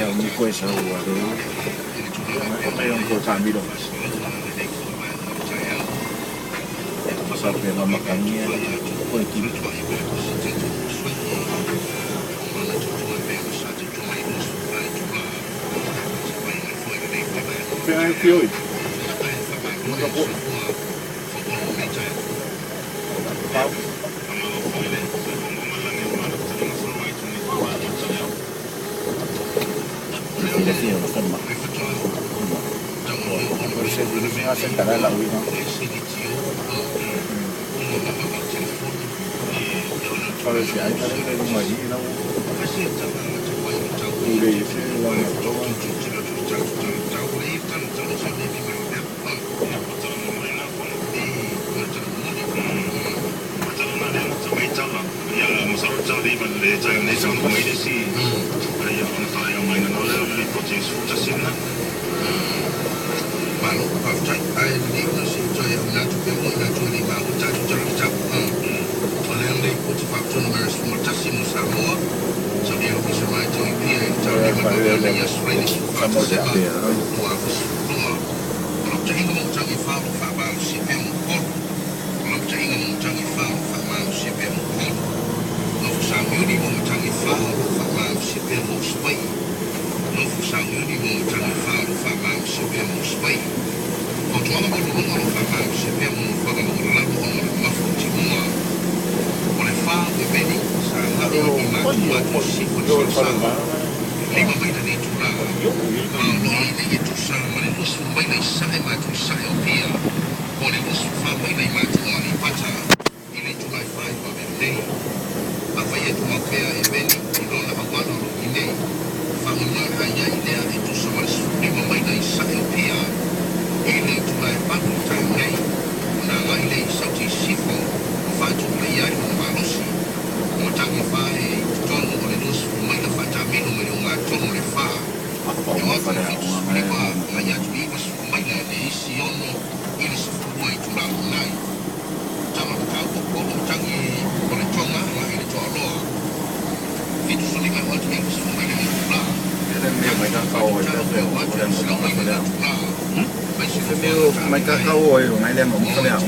o koe sa ua le. Mai o ko tamiro. Sa pe ma makangia ko ki. Pe ai ki oi. Maka po. Pau. Fila fila o ma. Por se di ni sa tara la ui no. Fale si ai tara le ma i la. Ule i se la ma to. Mai ka kau oi ngai le mo ka le au.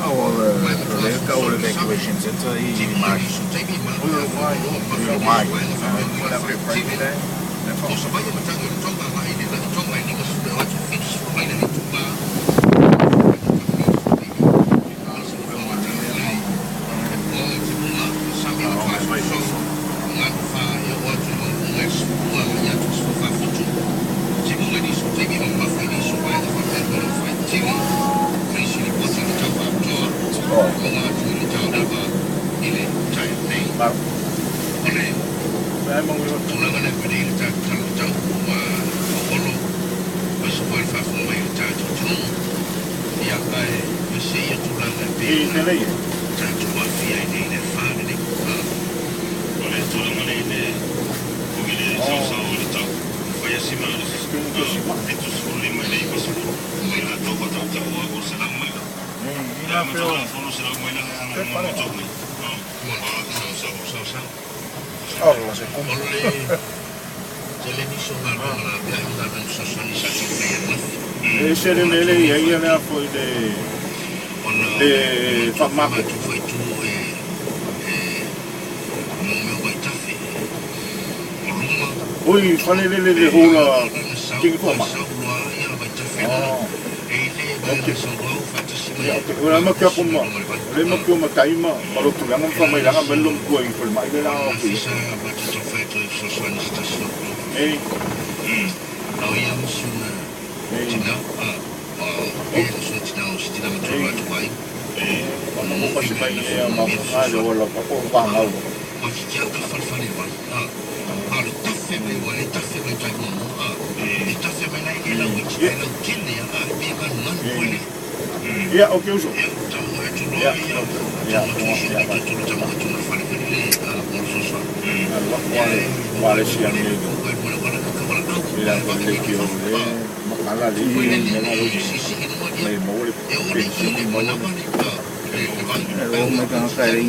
Au le kau le evacuation center i March. Mai. Alla se kumma. E se le lele ia ia lea foi le whamako. Oi, whale lele le hula tingi whama. Ora ma kia kuma, le ma kia ma taima, ma lotu langa ma mai langa melum kua i fal mai le langa o ki. Ei. Ona mo pasi mai e ma nga le wala pa ko pa ngau. Ia, o ke uso. Ia, ia, wale si ane. Ila ko le ki o le makala le le la lo. Le mo le pensi mo. O mai ka ka le.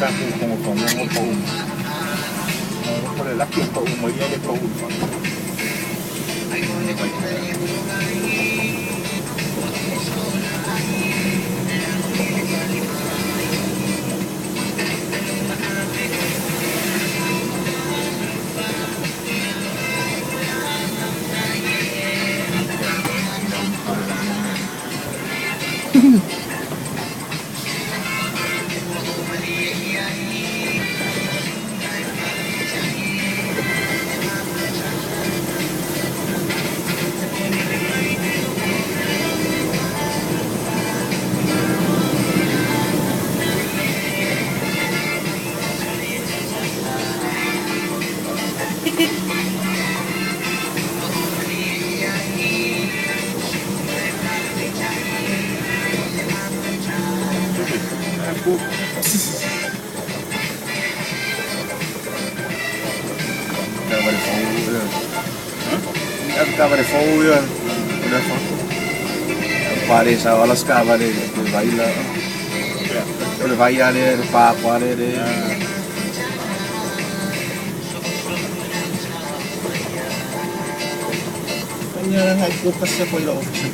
Sa ku kongo kongo ngo pa uma. Ko le laki o pa uma ia le pa uma. Der var det forud. Der var det forud. Derfor. Pare sa wala ska vale de baila. O le vai ale le pa pa le le. Kanya lang ay bukas sa ko ilo office.